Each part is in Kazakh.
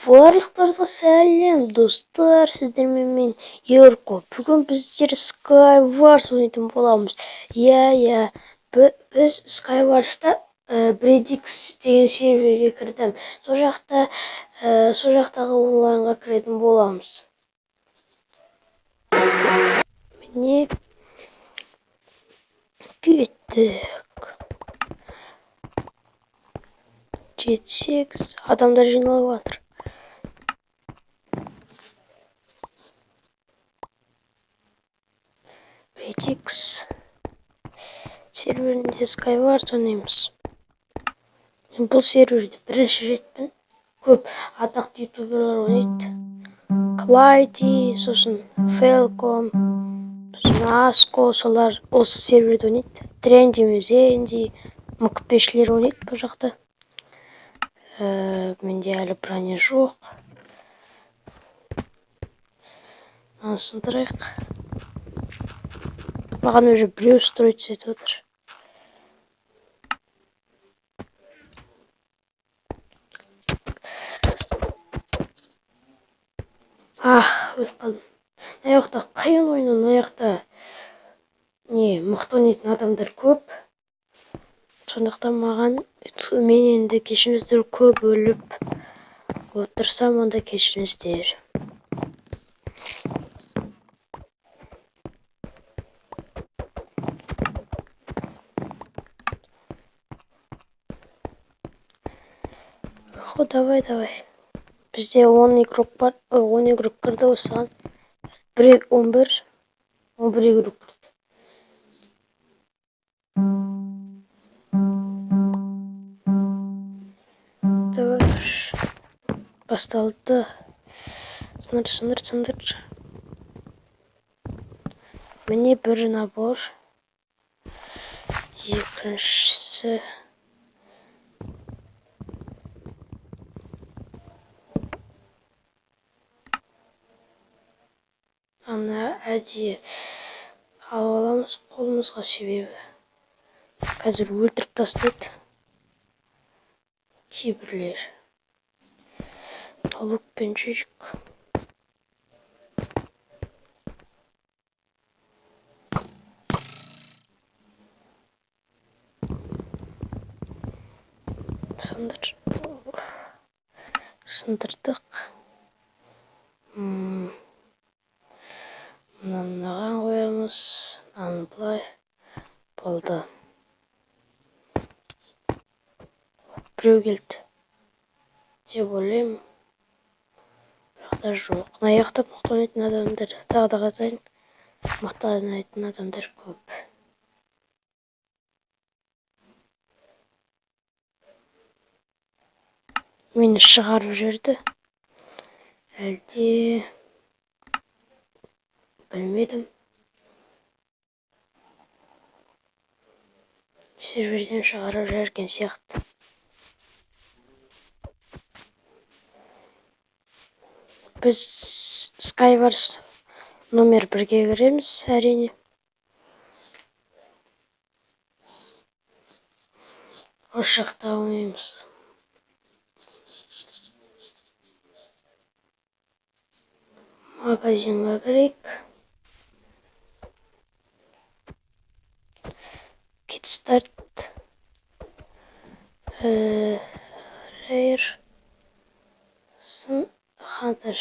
Барлықтарыңызға сәлем, достар, сіздермен мен Ерко. Бүгін біздер Skywars ойнайтын боламыз. Иә, біз Skywars'та Bredix деген серверге кірдім. Сол жақта, сол жақтағы онлайнға кіретін боламыз. Міне кеттік. 7-8 адамдар жиналып жатыр. Bredix серверінде Skywars ойнаймыз. Мен бұл серверде бірінші ретпін. Көп атақты ютуберлар ойнайды. Клайти, сосын Фелком, сосын Аско, солар осы серверде ойнайды. Тренди, Мюзенди, МКПшілер ойнайды бұл жақта. Менде әлі броня жоқ. Мынаны сындырайық. Маған уже біреу строить етіп отыр. Ах, өліп қалдым. Мына жақта қиын ойын, мына жақта не мықты ойнайтын адамдар көп. Сондықтан мен енді кешіріңіздер, көп өліп отырсам, онда кешіріңіздер. Хо, давай, давай. Бізде 10 игрок бар, 10 игрок кірді осыған. Бір, 11, 11 игрок кірді. Давай, басталды. Сындыр, сындыр, сындыр. Міне бір набор. Екіншісі. Ана әдейі алып аламыз қолымызға, себебі қазір өлтіріп тастайды кейбіреулер. Лукпен жүрейік. Сындыр. Сындырдық. Мынаны мынаған қоямыз, мынаны былай. Болды. Біреу келді деп ойлаймын. Бірақ та жоқ. Мына жақта мықты ойнайтын адамдар, тағы да айтайын, мықты ойнайтын адамдар көп. Мені шығарып жіберді. Әлде білмедім. Серверден шығарып жіберген сияқты. Біз Skywars номер 1-ге кіреміз, әрине. Осы жақта ойнаймыз. Магазинға кірейік. Get start. Rare. Hunter.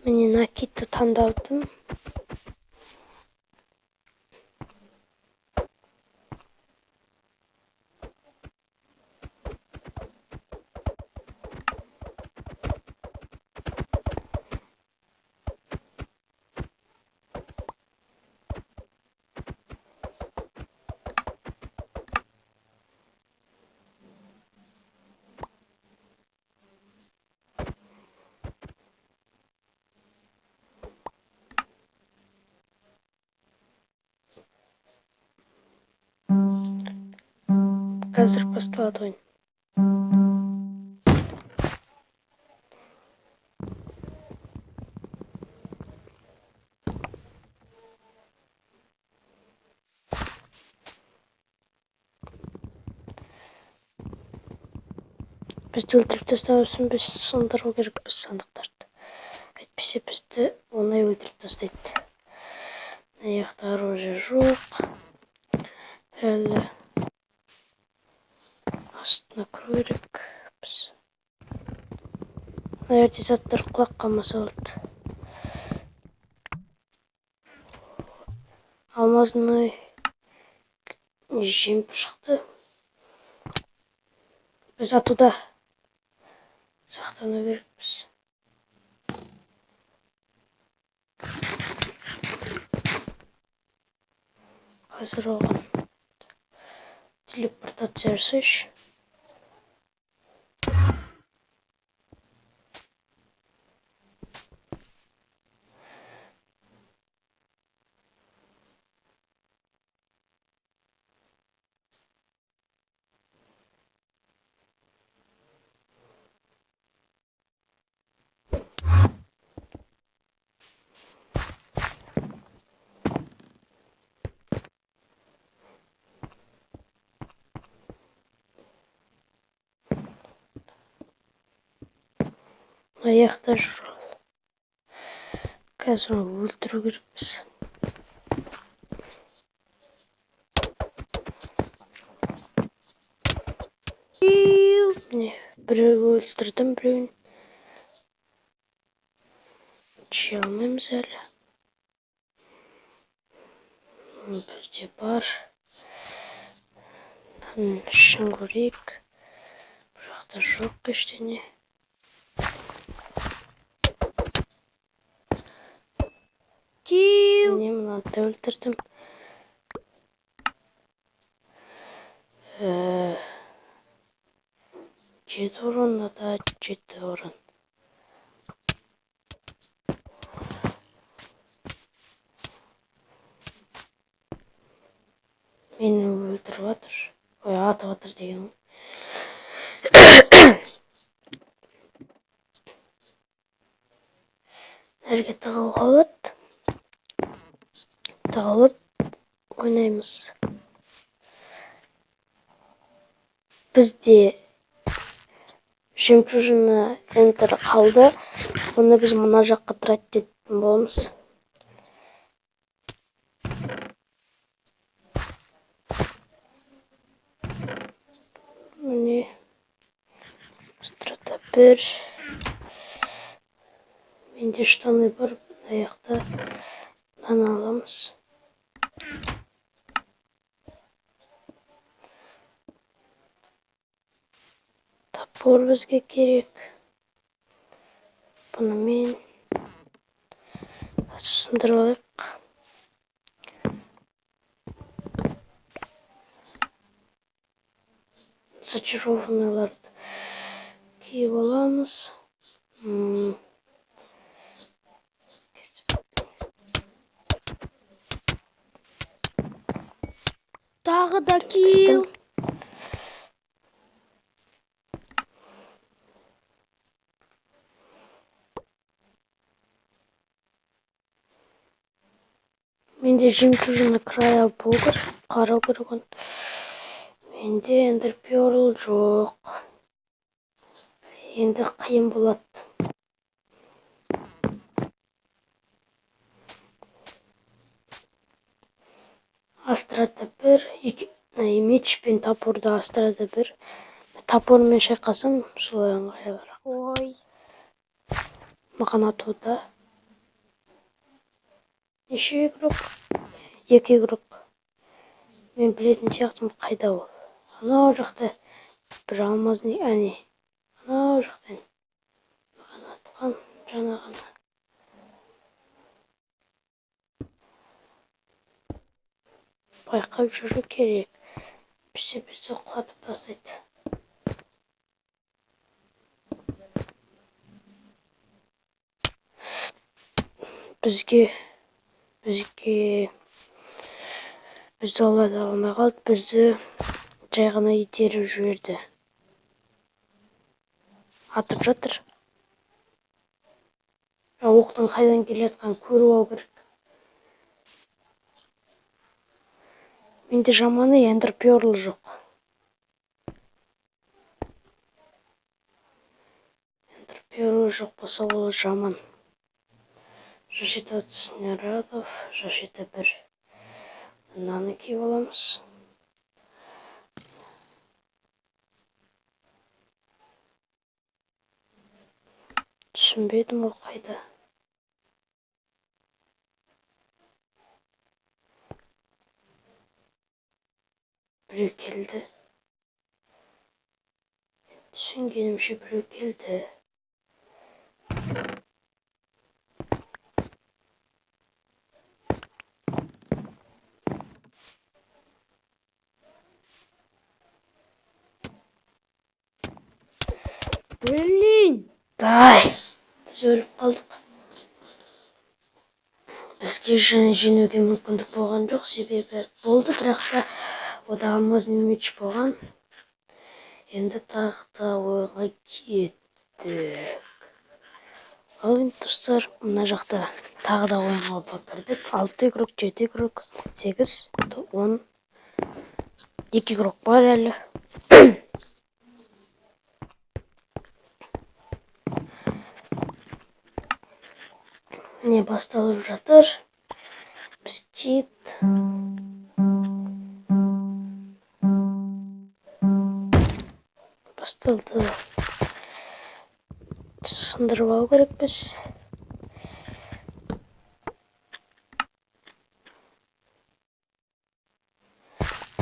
Міне накидті таңдадым. Қазір басталады ойын. Бізді өлтіріп тастау үшін біз сындыру керекпіз сандықтарды. Әйтпесе бізді оңай өлтіріп тастайды. Мына жақта оружие жоқ. Әлі астына кіру керек біз. Мына жерде заттар құлап қалмаса болды. Алмазный жемпір шықты. Біз атуда сақтану керекпіз. Қазір оған телепортация жасайыншы. Аяқта жүр. Қазір оны өлтіру керекпіз. Міне, біреу өлтірдім, біреуін. Жей алмаймыз әлі. Бізде бар. Мынаның ішін көрейік. Бұл жақта жоқ ештеңе. Міне, мынаны да өлтірдім. 7 урон, да, 7 урон. Мені өлтіріп жатыр. Ой, атып жатыр деген ғой. Әрге тығылуға болады. Тығылып ойнаймыз. Бізде жемчужина энтер қалды. Оны біз мына жаққа тратить ететін боламыз. Міне, страта 1. Менде штаны бар, мына жақта мынаны аламыз. Топор бізге керек. Бұнымен сындырып алайық. Зачарованныйларды киіп аламыз. Тағы да кил. Менде жемчужина края болу керек, қарау керек оны. Менде эндерперл жоқ. Енді қиын болады. Астрада 1, 2, меч пен топорды астрада 1. Топормен шайқасам солай ыңғайлырақ. Ой. Маған атуда. Неше игрок? 2 игрок. Мен білетін сияқтымын, қайда ол? Анау жақта бір алмазный, әне. Анау жақта. Маған атқан жаңа ғана. Байқап жүру керек. Бізді құлатып тастайды. Бізді олар алмай қалды, бізді жай ғана итеріп жіберді. Атып жатыр. Оқтың қайдан келе жатқанын көріп алу керек. Менде жаманы эндерперл жоқ. жоқ болса, ол жаман. Защита от снарядов, защита 1. Мынаны киіп аламыз. Түсінбедім, ол қайда? Біреу келді. Түсінгенімше біреу келді. Блин! Дай! Біз өліп қалдық. Бізге жеңуге мүмкіндік болған жоқ, себебі болды, бірақ та ода алмазный меч болған. Енді тағы да ойынға кеттік. Ал енді достар, мына жақта тағы да ойынға кірдік. 6 игрок, 7 игрок, 8, 10, 2 игрок бар әлі. Не басталып жатыр. Біз кит. Басталды. Сындырып алу керекпіз.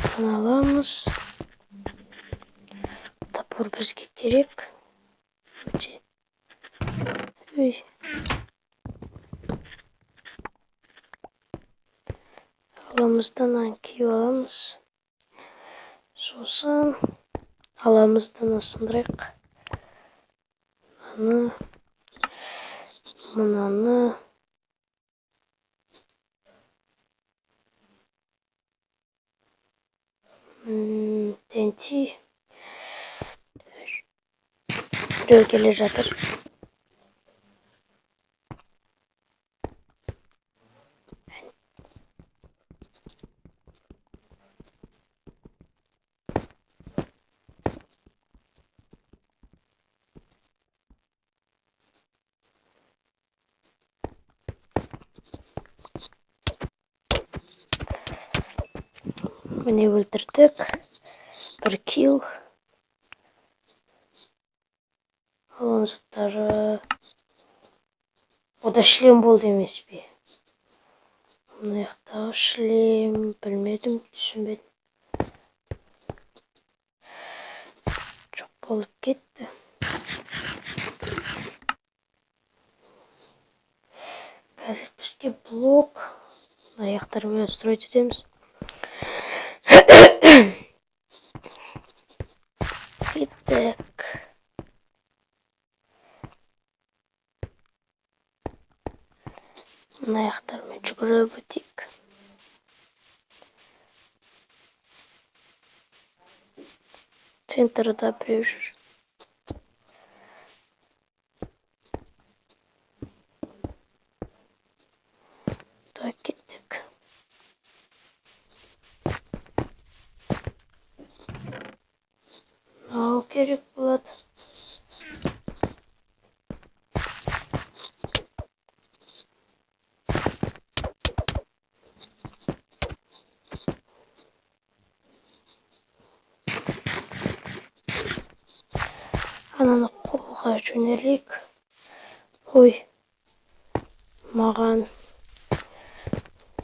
Бұны аламыз. Топор бізге керек. Өте. Ой. Аламыздан киіп аламыз. Сосын аламыздан сындырайық. Мынаны, мынаны. TNT. Біреу келе жатыр. Міне өлтірдік. Бір килл. Алған заттары. Ода шлем болды емес пе? Мына жақтағы шлем білмедім, түсінбедім. Жоқ болып кетті. Қазір бізге блок. Мына жақтармен строить етеміз. Кеттік. Мына жақтармен жүгіріп өтейік. Центрда біреу жүр. Так, кеттік. Мынау керек болады. Ананы қолға жөнелейік. Қой. Маған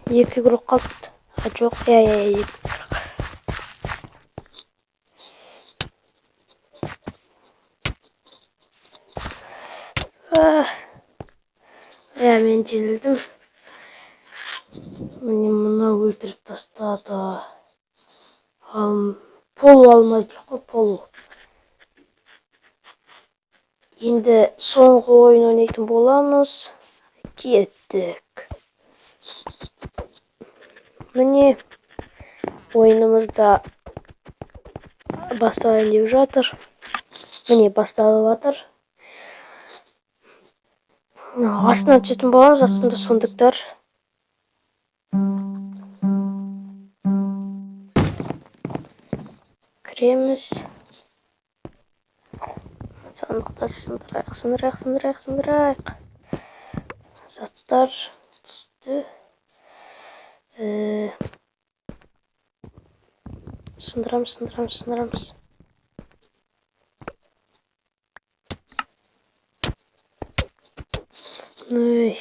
2 игрок қалыпты. А жоқ, иә, 2 игрок. Иә, мен жеңілдім. Міне мына өлтіріп тастады. Полу алмайды қой, полу. Енді соңғы ойын ойнайтын боламыз. Кеттік. Міне ойынымыз да басталайын деп жатыр. Міне басталып жатыр. Астына түсетін боламыз, астында сундуктар. Кіреміз. Сандықтар сындырайық, сындырайық, сындырайық, сындырайық. Заттар түсті. Сындырамыз, сындырамыз, сындырамыз. Ой.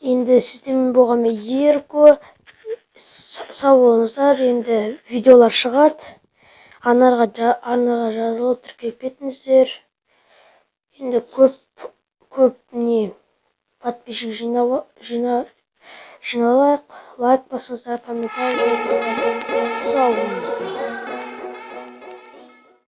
Енді сіздермен болған мен Ерко. Сау болыңыздар. Енді видеолар шығады. Арнаға жазылып, тіркеліп кетіңіздер. Енді көп не подписчик жиналайық. Лайк басыңыздар, комментарий. Сау болыңыздар.